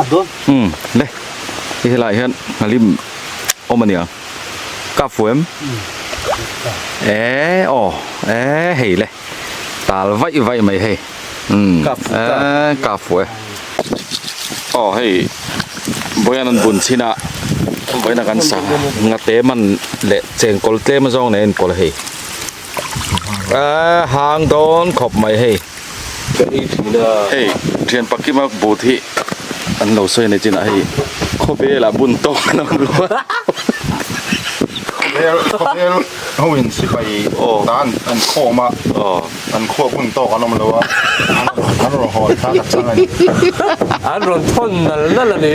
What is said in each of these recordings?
Umm le hei helaiah hian nghalim awm a nia kap fu em eh aw eh hei le tal vaih vaih mai hei umm eh kap fu e aw hei vawiin an bun chhin a vawiin a kan sa ngate man leh chengkawl tlem azawng nen a inkawl a hei eh hang dawn khawp mai hei. Hei thian pakima but hi an lo sawi a ni chinah hei khawvel ah bun tawk an awm lo a. Khawvel khawvel ho in sipai ta an khawm a an khuaa bun tawk an awm lo a an rawn hawn kha ka chang a ni. An rawn thawn nal nal a ni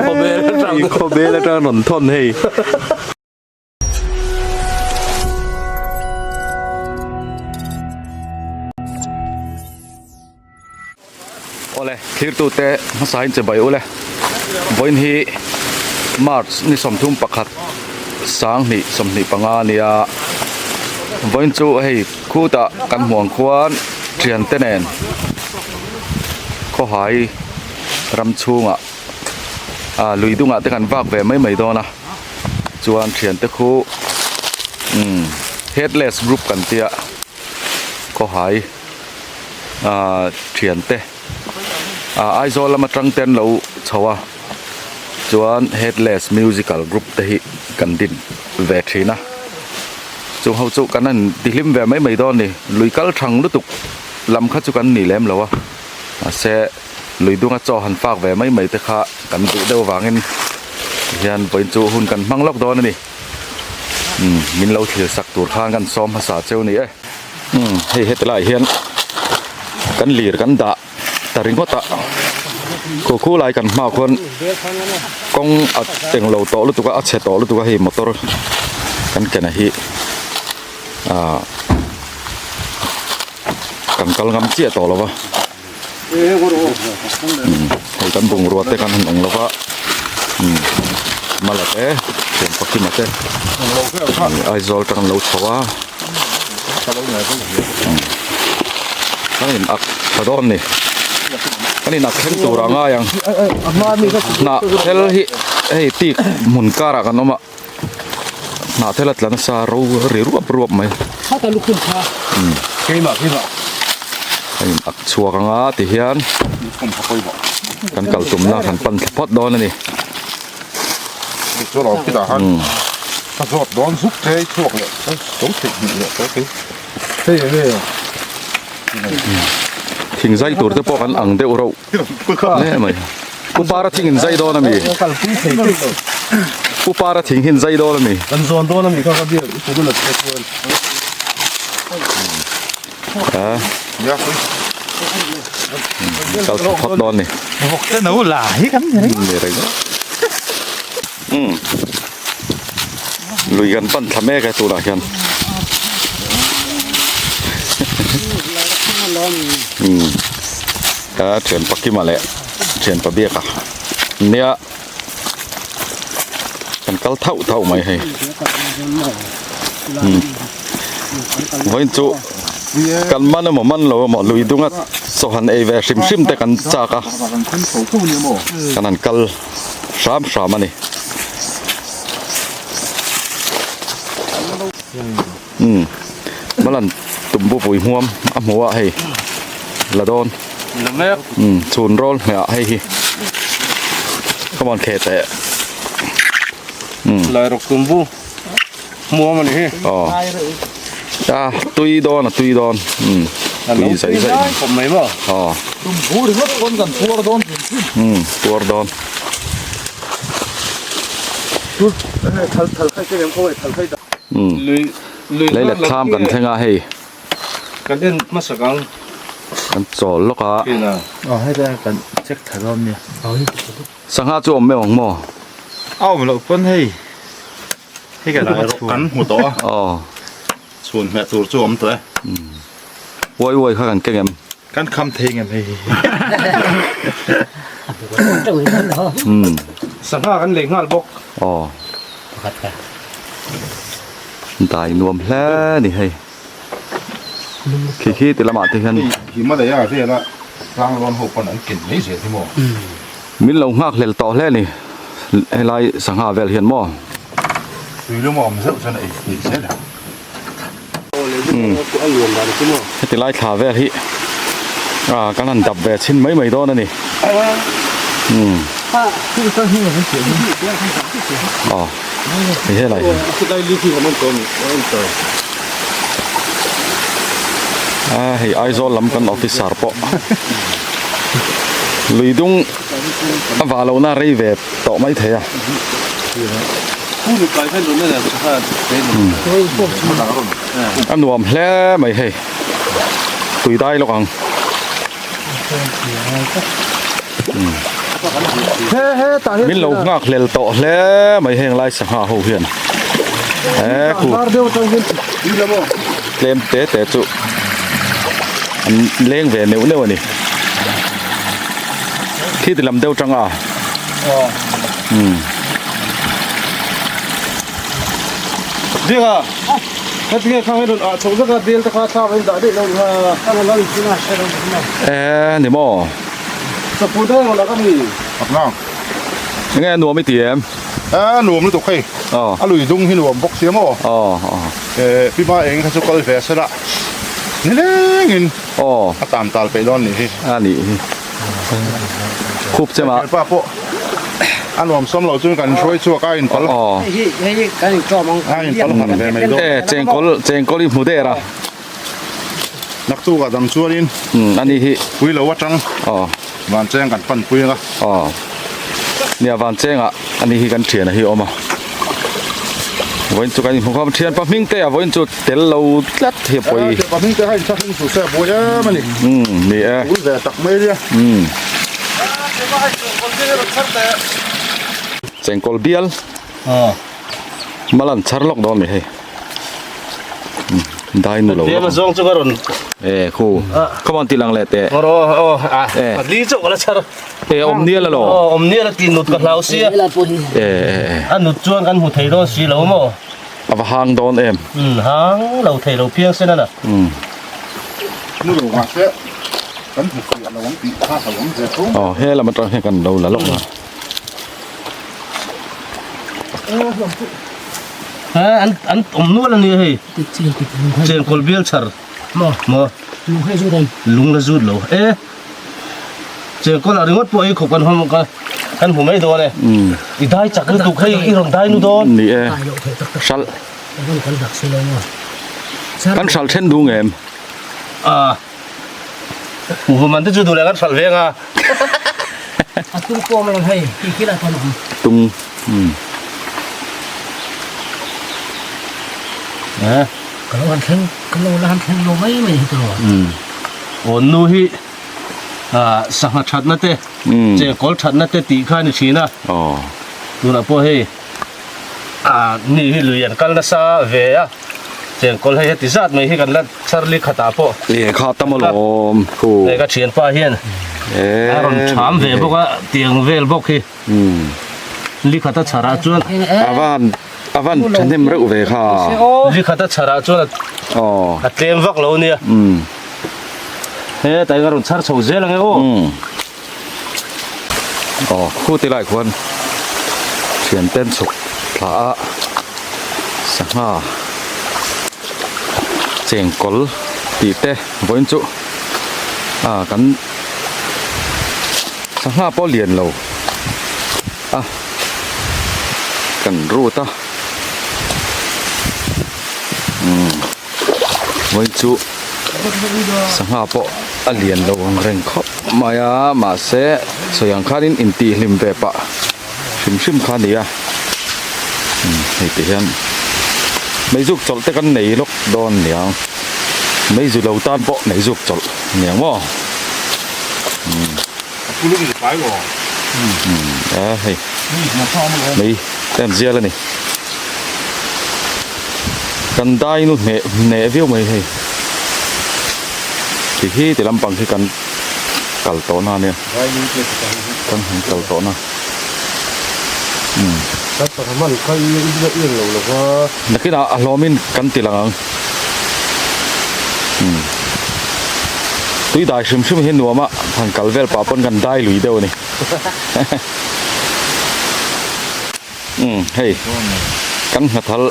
khawvel atang. Khawvel atang an rawn thawn hei. Awle thirtute hmasa in che bai ule vawiin hi march ni 31 sanghnih 25 ania vawiin chu hei khutah kan hmuh ang khuan thiante nen khawhai ram chhungah ah lui dungah te kan vak ve mai mai dawn a. Chuan thiante khu umm headless group kan tia khawhai ah thiante ah Aizawl lama tang te an lo chho a chuan headless musical group te hi kan din ve thin a chung ho chu kan han tihlim ve mai mai dawn a ni lui kal thang lutuk lam kha chu kan ni lem lo a mahse. Lui dunga chaw han fak ve mai mai te kha kan duh deuh avangin hian vawiin chu hun kan hmang lawk dawn a ni. Umm min lo thlir sak tur khan kan sawm hmasa cheu ni e. Umm hei heti laiah hian kan lir kan dah ta ringawt a, khu khu lai kan hmaah khuan kawng a englo tawh lutuk a, a chhe tawh lutuk a hei motor kan ken a hi ah kan kal ngam chiah tawh lo va. Hei kan bungrua te kan han awng lova mala te thian pakima te Aizawl atang an lo chho a kan in ak tha dawn ni kan in ak thleng tur a ngai ang hnah thel hi hei tik hmun karah kan awm a hnah thel a tla nasa ro ri ruap ruap mai a in ak chhuak anga ti hian kan kal tumna kan pan thla phawt dawn a ni. Thing zai tur te pawh kan ang deuh reuh hle mai. Pu Para thing in zai dawn a mi? Pu Para thing hi in zai dawn a mi? Kan zawn dawn a mi kha ka biak i pu la che chuan. A. Kal thla phawt dawn ni. Vawk te no la hi kan ni reng. Ni reng. Umm. Lui kan pan thla mek e tunah hian. Umm. Ka thian Pakima leh thian Pabiaka nia kan kal thauh thauh mai hei. Umm. Vawiin chu kan man emaw man lo emaw lui dunga chaw han ei ve hrim hrim te kan chak a kan han kal. Hram hram a ni. Umm Malan tumbu pui hmuam a hmu a hei la dawn. Umm chhun rawl hmeh ah hei hi come on khe teh. Umm Lairuk tumbu hmuam a ni hi. Aw a tui dawn a tui dawn umm tui zai zai khawp mai maw. Aw. Tumbu ringawt pawn kan puar dawn hrim hrim. Umm puar dawn. Umm lei let thlam kan thleng a hei. Kan en hmasa kang. Kan chawl lawk a. Aw heta kan check tha dawn nia. Sangha chu awm meuh ang maw? A awm loh pawn hei. Hei kan kan hmu tawh a. Aw. Chhun hmeh tur chu awm tawh e. Uai uai kha kan keng em? Kan kham thei ngem hei. Umm. Sangha kan lei nghal bawk. Aw. Dai nuam hle ni hei. Khi khi ti lamah te hian. Himalaya vela tlang lawn ho pawn an ken mai zel hi maw? Min lo nghak hlel tawh hle ni helai sangha vel hian maw. Tui lum a awm zeuh chuan ei theih zel ang. Heti lai thla vel hi ah kan han dap ve chhin mai mai dawn a ni. Umm. Aw hei helai hi. Ah hei Aizawl lam kan officer pawh lui dung a vah lohna rei ve tawh mai thei a. A nuam hle mai hei tui dai lawk ang. Min lo nghak hlel tawh hle mai heng lai sangha ho hian he khu tlem te te chu an leng ve neuh neuh a ni khi ti lam deuh tang a umm. E ni maw? Enge a nuam i ti em? A nuam lutuk hei. A lui dung hi nuam bawk sia maw? E pi ma eng kha chu kal ve sela nilengin a tan tal peih dawn nih hi. A nih hi. Khup che mah. Pa pawh a nuam sawm loh chuan kan hruai chhuak a inpal. A inpal harh ve mai dawn. E chengkawl chengkawl i hmu der a. Naktuk ah dam chuanin a ni hi. Pui lo atang vancheng kan pan pui anga. Nia vancheng ah a ni hi kan thian a hi awm a. Vawiin chu kan inhmu khawm thian pa hming te a vawiin chu tel lo tlat hi a pawi. Thian pa hming te kha in thlahrung suh se a buai em a ni. Umm ni e. Ul ve tak mai nia. Umm. Chengkawl bial. Malan chhar lawk dawn mai hei. Dai nu lo. Tlem a zawng chu ka rawn. E khu. Come on ti lang leh teh. Aw aw a. Li chauh ka la chhar. E awm nial alo. Aw awm nial a ti nut ka hlau sia. E e e. A nut chuan kan hmu thei dawn si lo maw? A va hang dawn em? Um hang lo thei lo phiang sen ana. Um. Nu lo ngah se kan hmu fiah lo ang tih kha ka lo ve tho. Aw he lam atang hian kan lo la lawk a. He an an awm nual a nia hei. Chengkawl bial chhar. Maw? Maw? Lung kha i zut em? Lung la zut lo. E! Chengkawl ah ringawt pawh ei khawp kan hawm ka kan hmu mai dawn e. I dai chak lutuk hei i rawn dai nu dawn. Ni e. Hral. Kan hral then duh ngem? A. Human te chu duh leh kan hral veng a. A tung pawm alawm hei, ti khi lah chuan a awm. Tung. Umm. Eh. Ka lo han thleng, ka lo la han thleng lo mai mai hi tiraw. Umm. Aw nu hi ah sangha thatna te, chengkawl thatna te tih kha a ni thin a. Aw. Tunah pawh hei ah mi hi lui an kal nasa ve a, chengkawl hei heti zat mai hi kan la char li khatah pawh. E kha tam alawm khu. Hei ka thianpa hian a rawn tham ve bawk a, tiang vel bawk hi. Li khata chharah chuan Avan avan thahnem reuh ve kha. Li khata chharah chuan a tlem vak lo nia. He tai ka rawn chhar chho zel ang e aw. Aw khu ti lai khuan thian ten chhuk thla a sangha chengkawl tih te vawiin chu a kan Sangha pawh lian lo a kan rut a umm vawi chu sangha pawh a lian lo ang reng khawp mai a mahse sawi ang khanin intihhlim ve pah hrim hrim kha a ni a umm hei ti hian meizuk chawlh te kan nei lawk dawn niang meizu lo tan pawh meizuk chawlh niang maw. A hei mei te an zial a ni kan dai nu hneh hneh viau mai hei ti hi ti lampang khi kan kal tawh na ania kan han kal tawh na nakinah a hlawmin kan ti lang ang. Umm tui dai hrim hrim hi nuam a han kal vel pah pawn kan dai lui deuh a ni. Umm hei kan hnathal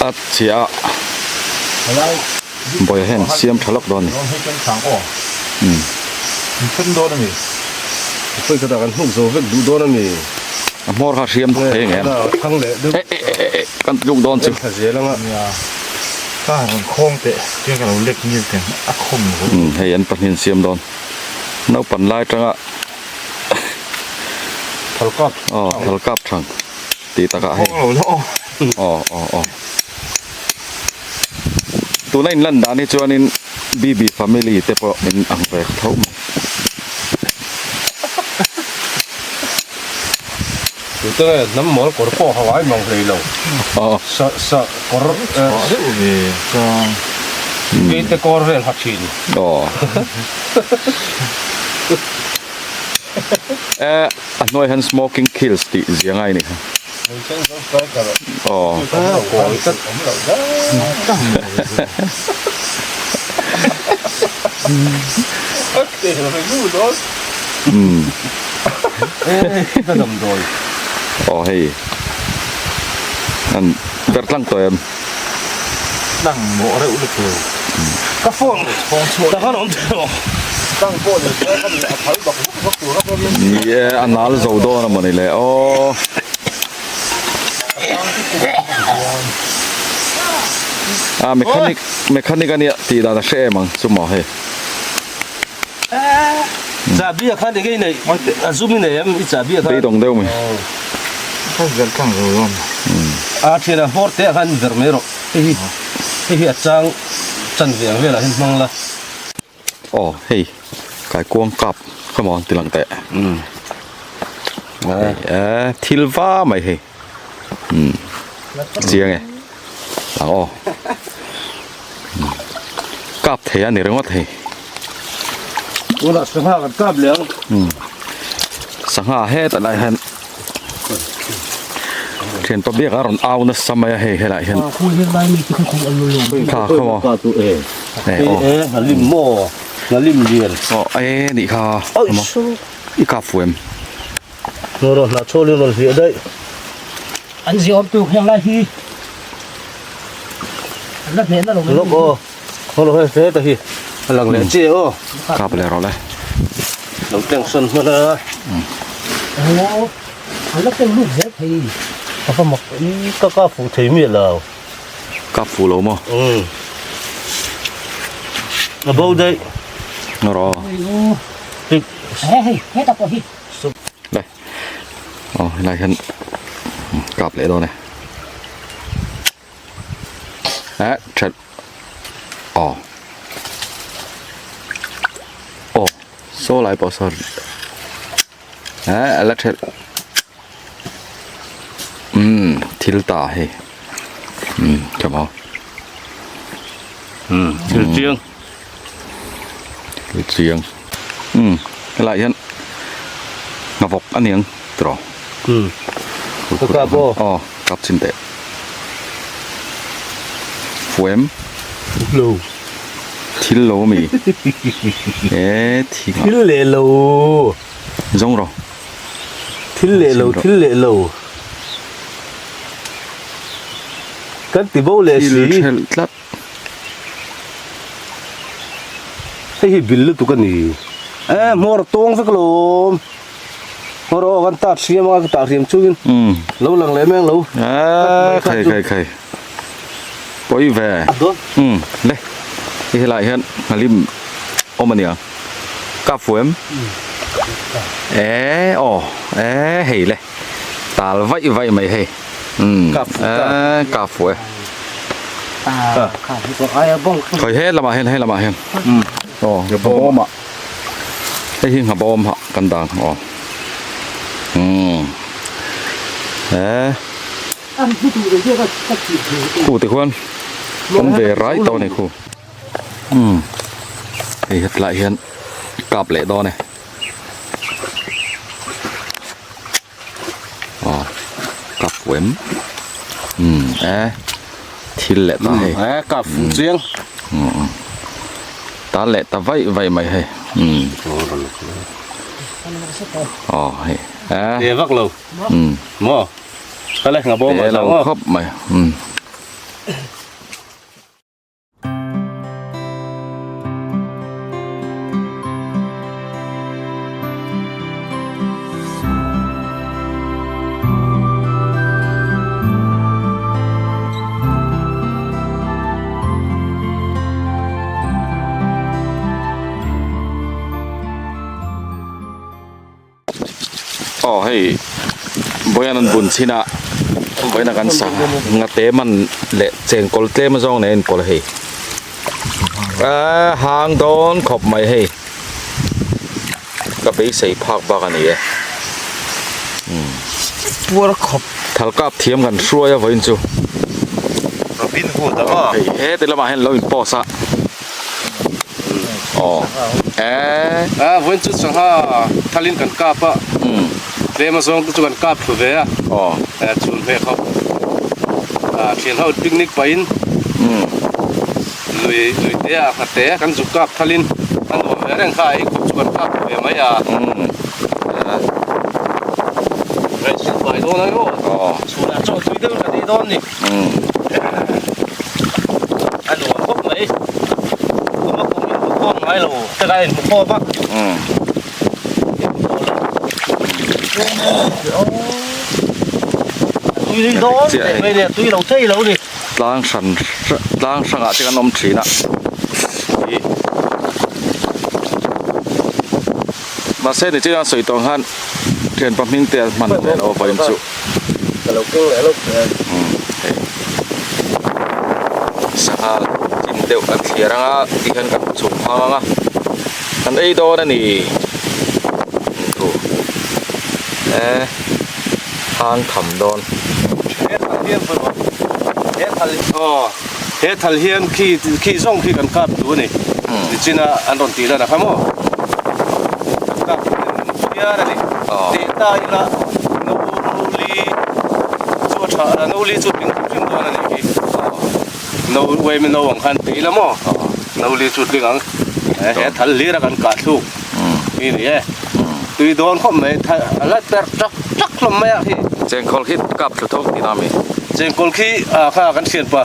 a chhia a bawiha hian siam tha lawk dawn a ni. Umm. A hmawr kha hriam thei ang em? Eh eh eh eh kan tluk dawn chu. Umm hei an pahnih an siam dawn. Naupan lai atanga Thalkap. Aw thalkap thang tih takah hei. Aw aw aw. Tuna in lan dan hi chuanin BB family te pawh in ang ve tho mai. Tute nge hnam mawl kawr pawh ha ngai mang hlei lo. Aw. Sa sa kawr deuh ve chuan. Keite kawr vel ha thin. Aw. Eh a hnuai hian smoking kills tih zia ngai ni kha. Aw. Umm. Aw hei. An ber tlang tawh em? Tlang mawh reuh lutuk. Ka phone ta khan awm thei lo. Tlang pawh ni se khan a phal bak vak vak tur a chuan. Ni e a nal zo dawn a mawni le aw. A mechanic mechanic a nia tih dan a hre em ang chu maw hei. Chahbi a khan enge i neih a zum i nei em i chahbi a khan. Beidawng deuh mai. Ka zel tlang zo dawn. A thian a hmawr te ah khan ver mai rawh. Hei hi hei hi a chang chan ve ang velah hian hmang la. Aw hei kaikuang kap ka maw ti lang teh. Hei eh thil va mai hei. Umm chiang e. Lang aw. Kap thei a ni ringawt hei. Tunah sangha kan kap leh ang. Umm sangha hetah lai hian thianpa biak a rawn au nasa mai a hei helai hian. Kha kha maw. Eh aw. Nghalim maw nghalim lian. Aw eh nih kha. I kap fu em. Rawn hnah chhawlin rawn hliah daih. An ziah awm tur heng lai hi an la hnehna lo Lawk aw. Haw lo hei hle ta hi. A lang leh che aw. Kap leh rawh le. Lo teng sawn hman a. Aw an la teng lut zel thei. A va mak i ka kap fuh thei miah lo. Kap fuh lo maw? Umm. A bo daih. Rawh. Hei hei heta pawh hi. Le. Aw helai hian kap leh dawn e. Eh that. Aw. Aw saw lai pawh saw eh a la thelh. Umm thil ta hei. Umm tha maw. Umm thil chiang. Thil chiang. Umm helai hian hnavawk a niang tiraw. Umm ka kap aw. Aw kap chin teh. Fuem. Lo. Thil lo ami. E thing ah. Thil leh lo. Zawng rawh. Thil leh lo thil leh lo. Kan ti bo leh si. Thil thelh tlat. Hei hi bil lutuk a ni. Eh hmawr tawng vek alawm. Hmawr aw kan tat hriam a ka tah hriam chungin. Lo lang leh meng lo. Eh khai khai khai. Pawi ve. Um le. Hei helai hian nghalim awm a nia. Kap fu em? Eh aw eh hei le. Tal vaih vaih mai hei. Umm eh kap fu e. Khawi he lamah hian he lamah hian. Aw nghabawm ah. Hei hi nghabawm ah kan dan aw. Umm eh. Khu te khuan kan ve rai tawh a ni khu. Umm hei hetlai hian kap leh dawn e. Aw kap fuh em umm e thil leh ta hei e kap fuh chiang umm ta leh ta vaih vaih mai hei umm. Aw hei eh. Te vak lo. Um. Maw. Kale nga bawm a lo khawp mai. Um. Aw hei vawiin an bun chhin a vawiin a kan sa ngate man leh chengkawl tlem azawng nen a inpawlh a hei ahh hang dawn khawp mai hei ka beisei phak bak a ni e umm puar khawp thal kap thiam kan hruai a vawiin chu Robin Hood a maw hei heti lamah hian lo in post a. Aw eh. A vawiin chu sangha thalin kan kap a tlem azawng te chu kan kap thlu ve a aw chhun hmeh khawp a thian ho picnic pahin lui lui te ah khat te kan zuk kap thalin a nuam ve reng kha ei khawp chu kan kap thlu ve mai a ngaihtuah fai dawn ang emaw chhunah chaw tui deuh ka tih dawn ni. A nuam khawp mai kum a kum in hmu khawm ngai lo te ka in hmu khawm a tui dawn teh mai nia tui lo thei lo ni tlang hran tlang hrangah te kan awm thin a ih mahse ni chin a sawi tawh ang khan thianpa hming te a hman leh lo vawiin chu. Ka lo keng leh lo umm hei sangha chin deuh kan thliar anga ti hian kan chhum phang anga kan ei dawn a ni thu eh hang tham dawn he thal hian pawimawh he thal aw he thal hian khi khi zawng khi kan kap tu a ni nichina an rawn tih lan a kha maw kan kap tu hian a ni teh ta ila. No li chu a tha a no li chu tling hrim hrim dawn a nih hi no uaim no ang khan tih ila maw no li chu tling ang he thal hlir a kan kah thluk hi ni e tui dawn khawp mai a la per tak tak hlawm mai a khi chengkawl khi kap thlu tho tih na mi chengkawl khi a kha kan thian pa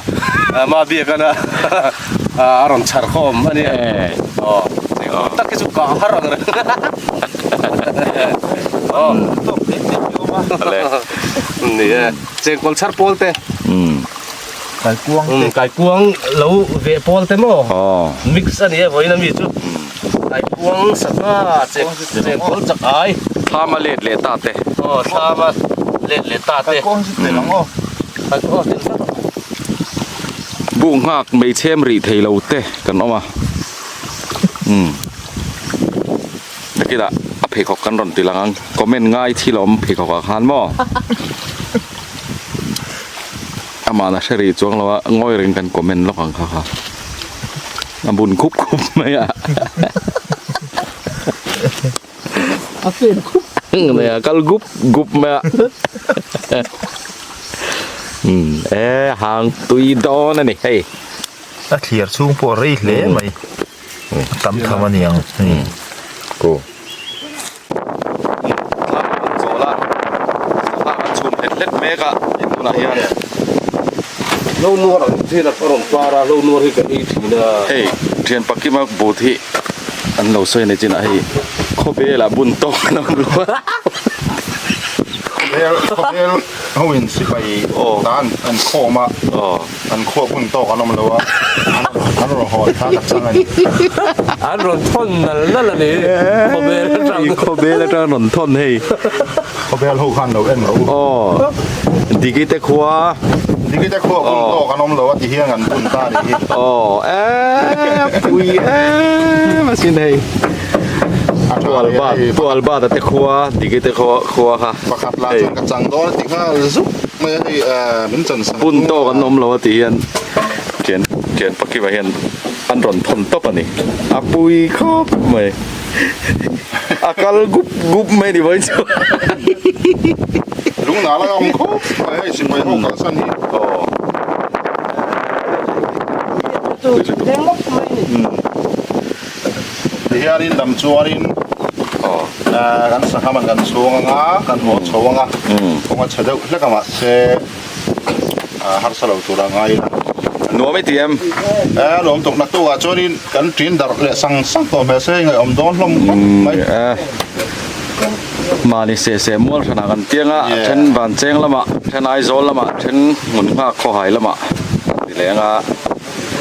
ma biak ana a rawn chhar khawm a nia aw chengkawl tak hi chu kah har ang reng. Ni e chengkawl chhar pawl te kaikuang te kaikuang lo veh pawl te maw mix a ni e vawiin ami chu kaikuang sangha chengkawl chak ai thlam a let leh ta te aw thlam a let leh ta te kaikuang chu tel ang aw kaikuang tel vek ang buk nghak hmeichhem rih thei lo te kan awm a umm. Nakinah a pheikhawk kan rawn ti lang ang comment ngai thil a awm pheikhawk ah khan maw amah na hre rih chuang lo a ngawi reng kan comment lawk ang kha kha a bun khup khup mai a a pen khup mai a kal gup gup mai a um e hang tui dawn a ni hei a thliar chhung pawh a rei hle mai. Tam tham a ni ang hei. Ko. Thla kan chawl a, thla kan chhum hlet hlet mek a tunah hian. Lo nuar ang thin a rawn par a, lo nuar hi ka ei thin a. Hei thian pakima but hi an lo sawi a ni chinah hei khawvel ah bun tawk an awm lo a. Khawvel khawvel ho in sipai tan an khawm a. An khuap hun tawk an awm lo a, an rawn hawn kha ka chang a ni. An rawn thawn nal nal a ni, khawbel atang. Khawbel atang an rawn thawn hei. Khawbel ho khan lo en rawh u. Aw, Dikite khua. Dikite khua hun tawk an awm lo a ti hian an bun ta a nih hi. Aw, eee pui em asin hei. Tualbat, Tualbat a te khua, Dikite khua kha. Pakhat lah chuan ka chang dawn a ti nghal zuk mai a hei min chan sak Bun tawk an awm lo a tih hian thian thian pakiva hian an rawn thawn tawp a ni a pui khawp mai a kal gup gup mai ni vawiin chu Lungna la awm khawp mai hei sipai ho kalsan hi aw Tihianin dam chuanin aw. Kan sangha man kan chhung anga kan haw chho anga kawng a chhe deuh hlek a mahse harsa lo tur a ngai ila. Nuam i ti em? A nuam tuk nak tukah chuanin kan ṭin darh leh sang sang tawh hmel se ngaihawm dawn hlawm khawp mai. Mahni seh seh mual hranah kan piang a, a then Vancheng lamah, a then Aizawl lamah, a then Hmunhma Khawhai lamah kan ti leng a.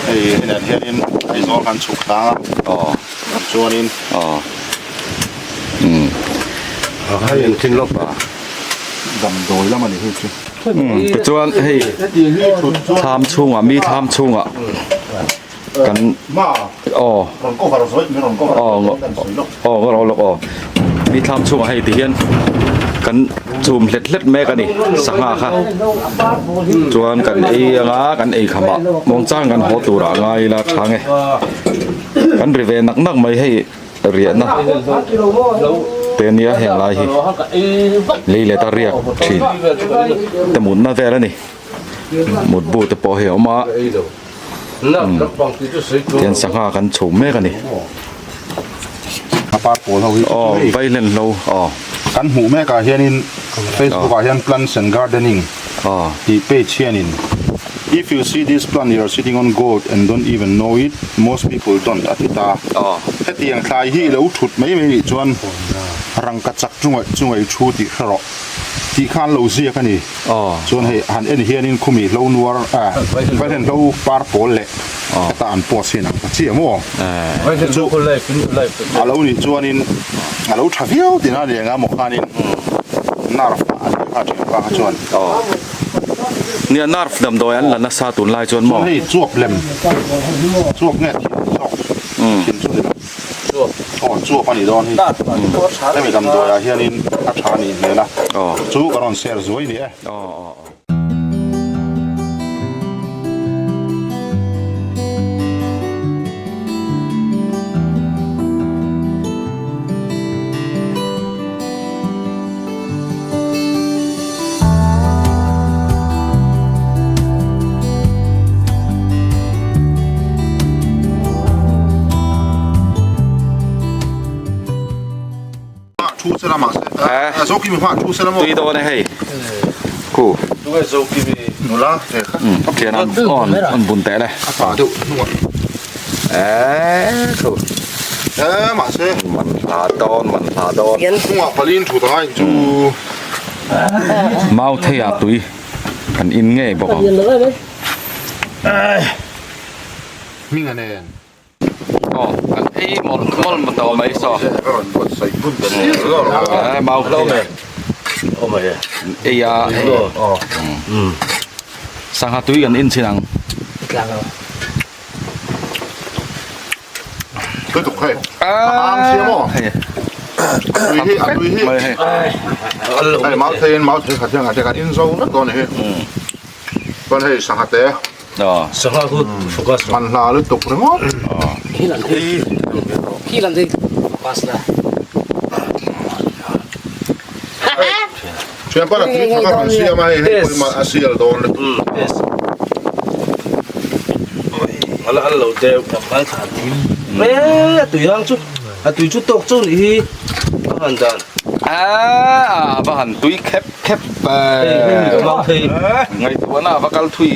Hei hei nen hianin Aizawl kan chhuk tlang a, chuanin. Hei engtin lawk a? Damdawi lam a ni hei chu. Tichuan hei thlam chhungah mi thlam chhungah kan aw aw aw ka rawh lawk aw mi thlam chhungah hei ti hian kan chum hlet hlet mek a ni sangha kha chuan kan ei anga kan ei khamah muangchang kan haw turah ngai ila tha nge kan ri ve nak nak mai hei. Riahna te nia heng lai hi lei let a riak thin te mutna vel a ni mutbu te pawh hi a awm a tian sangha kan chho mek a ni aw vaihlen hlo aw kan hmuh mek ah hianin facebook ah hian plants and gardening tih page hianin If you see this plant you are sitting on gold and don't even know it, most people don't a ti ta. Hetiang thlai hi i lo thut mai mai nih chuan rangka chak chunga chunga i thu tih hre rawh tih kha an lo ziak a ni. Chuan hei han en hianin khumi hlo nuar vaihlen hlo par pawl leh heta an post hian ang ta chiah maw? Chu a lo nih chuanin a lo tha viau tina ni eng a maw khanin nerve a tih kha thianpa kha chuan. Nia nerve damdawi an la nasa tunlai chuan maw? Chuan hei chuap lem chuap nge thin zawk thin chu ni lo chuap aw chuap a nih dawn hi hemi damdawi ah hianin a tha a nih hmel a chu ka rawn share zuai ni e. Tui dawn e hei khu thian an awn an bun teh le eee khu man hla dawn man hla dawn Mau thei ah tui kan in ngei bawk ang. Aw kan ei mawlh mawlh maw tawh mai saw. Mau thei ah ei a sangha tui kan in chin ang. A va han tui khep khep ngaihtuahna a va kal thui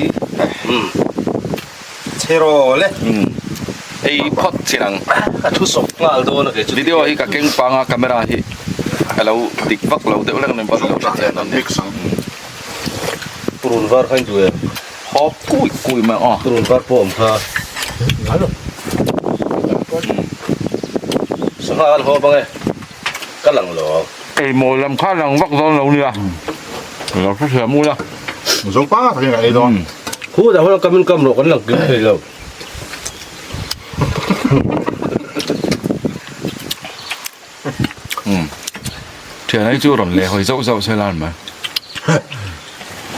ei phawt chin ang video hi ka keng pang a camera hi a lo dik vak lo deuh hlek a ni lo hrethiam dawn nia Purun var kha in duh em? Hawp kui kui mai aw. Purun var pawh awm kha. Sangha kan haw bang e. Ka lang lo ang. Ei maw lam kha lang vak dawn lo nia. Lo hrethiam ula. Zopa takin ka ei dawn. Khu dah hun a kam in kam rawh kan lang kim thei lo. Thian ai chu rawn leh hawi zauh zauh se lan mai.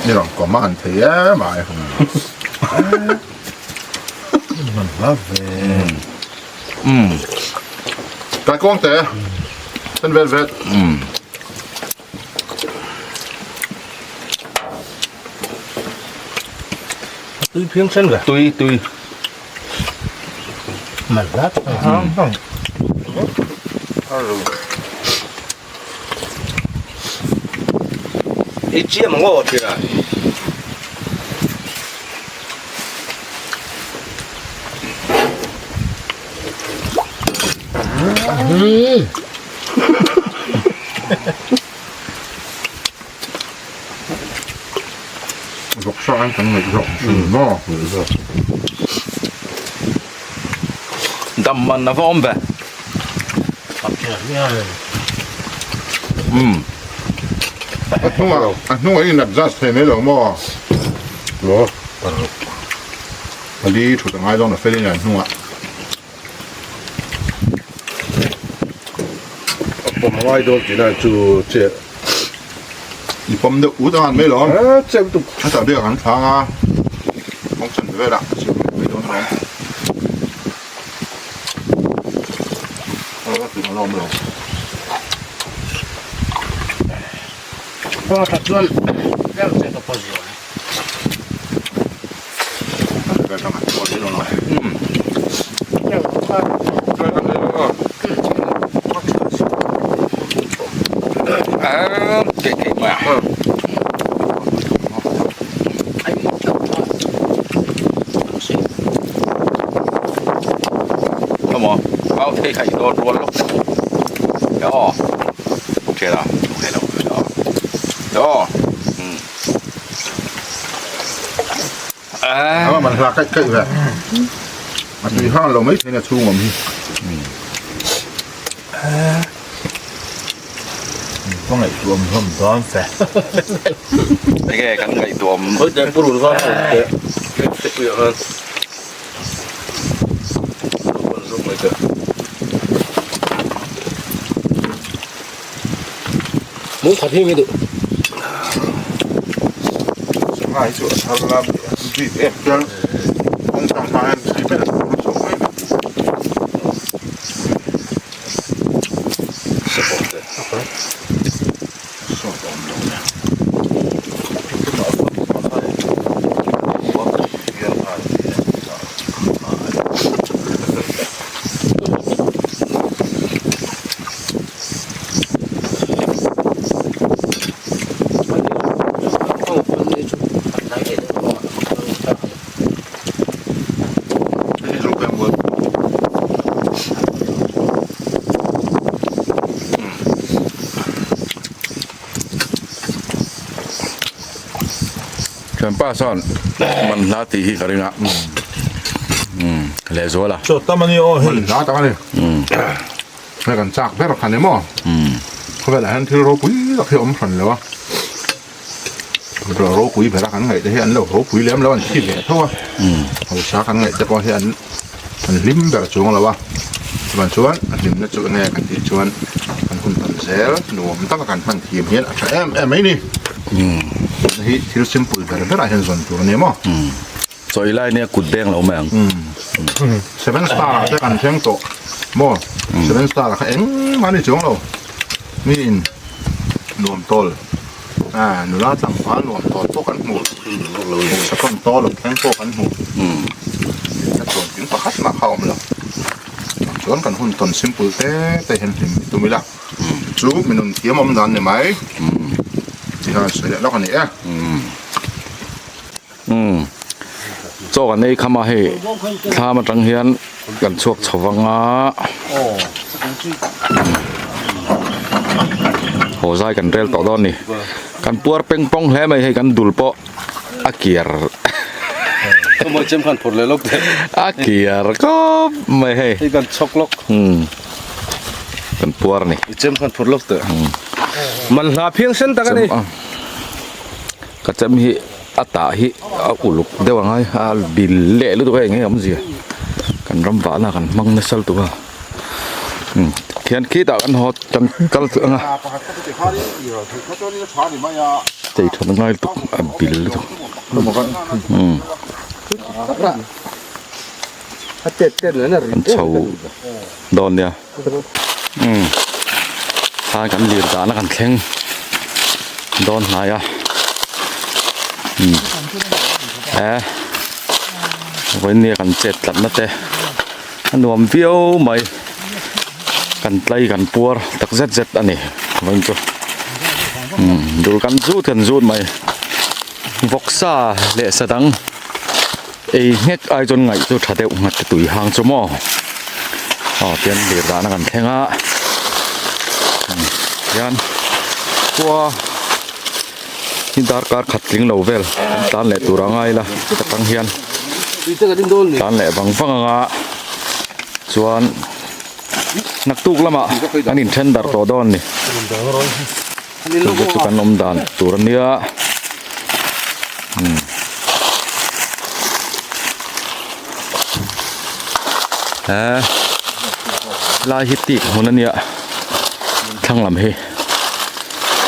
Ni rawn kawm a han thei em ai. Man hla ve. Kai kawng te. Sen vel vel. Tui phiang sen ve. Tui tui. Man hla. I chiam ang aw ṭhina. Vawk sa an kan ngaih zawk thin maw? Dam man a va awm ve. Umm. A hnungah a hnungah in adjust thei mai lo maw? Maw? Pali thut a ngai dawn a fel in a hnungah. A pawm ngai dawn tih na chu che. I pawm deuh ut ang an mai lo. A che lutuk. A tah biak an thlang a. Kawng chan velah siam mai dawn alawm. Emaw au thei kha i dawn rual lawk e aw thian a okay lo aw umm a man hla kaih kaih ve a tui hang lo mai thein a chhung awm hi Ka ngaihtuah awm hlawm dawn fe. Enge kan ngaihtuah awm. Khawi te purun va te te pui ang han. Mung khat hi nge duh. Sangha hi chu a thar lam bik em chuan kawng chang hma hian tui vel a chho mai mai. Thianpa sawn man hla tih hi ka ring a umm lehzual a. Chaw tam a ni aw hei. Man hla tak a ni. Hei kan chak ber kha ni maw. Khawvelah hian thil ropui tak hi a awm hran lo a. Ropui bera kan ngaih te hi an lo ropui lem lo an thi ve tho a hausa kan ngaih te pawh hi an an hlim ber chuang lo a chuan chuan a hlimna chu enge kan tih chuan kan hun tam zel nuam taka kan hman thiam hian a tha em em mai ni hi thil simple ber berah hian zawn tur a ni maw. Chawi lai nia kut beng lo mai ang. Seven star ah te kan thleng tawh maw seven star ah kha engmah a ni chuang lo mi in nuam tawl ah nula tlangval nuam tawl pawh kan hmu hmuh sakawm tawl awm thleng pawh kan hmu a chuan thing pakhat mah kha a awm lo chuan kan hun tawn simple te te hian hlim tum ila chu mi nun thiam awm dan ni mai tihian sawi leh lawk a ni e. Umm chaw kan ei kham a hei thlam atang hian kan chhuak chho vang a haw zai kan rel tawh dawn a ni kan puar peng pawng hle mai hei kan dul pawh a kiar a kiar khawp mai hei kan puar a ni. Ka chem hi a tah hi a uluk deuh ang a a bil leh lutuk a eng nge awmzia kan ram vahna kan hmang nasa lutuk a umm khian khitah kan haw kan kal ang a chei that ngai lutuk a bil lutuk umm an chho dawn nia umm khan kan lir dahna kan thleng dawn hnai a umm he vawinia kan chet tlatna te a nuam viau mai kan tlai kan puar tak zet zet a ni vawiin chu. Umm dul kan zut kan zut mai vawksa leh sa dang ei nghek ai chuan ngaih chu tha deuh nghat te tui hang chu maw aw tian lir dahna kan thleng a hian khua hi darkar khat tling lo vel kan tlan leh tur a ngai la ta tang hian tlan leh vang vang anga chuan. Naktuk lamah an inthen darh tawh dawn a ni. Chungte chu kan awm dan tur a nia. Umm. He lai hi tik hmun a nia thlang lam hi.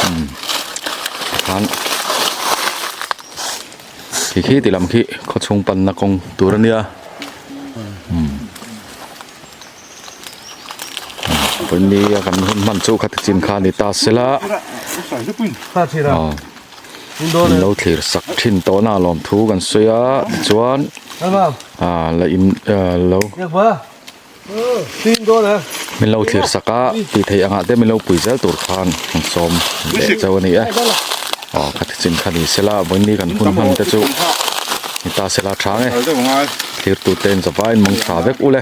Umm. Tikhan khi khi ti lam khi khawchhung panna kawng tur a nia. Umm. Pawimawh a kan hun hman chu khati chin kha a ni ta se la aw min lo thlir sak thin tawh na lawm thu kan sawi a tichuan ah la in ah lo min lo thlir sak a tih theih angah te min lo pui zel tur khan kan sawm leh chauh a ni e aw khati chin kha ni se la vawiin kan hun hman te chu ni ta se la tha nge. Thirtute in zavaiin mawng tha vek ule.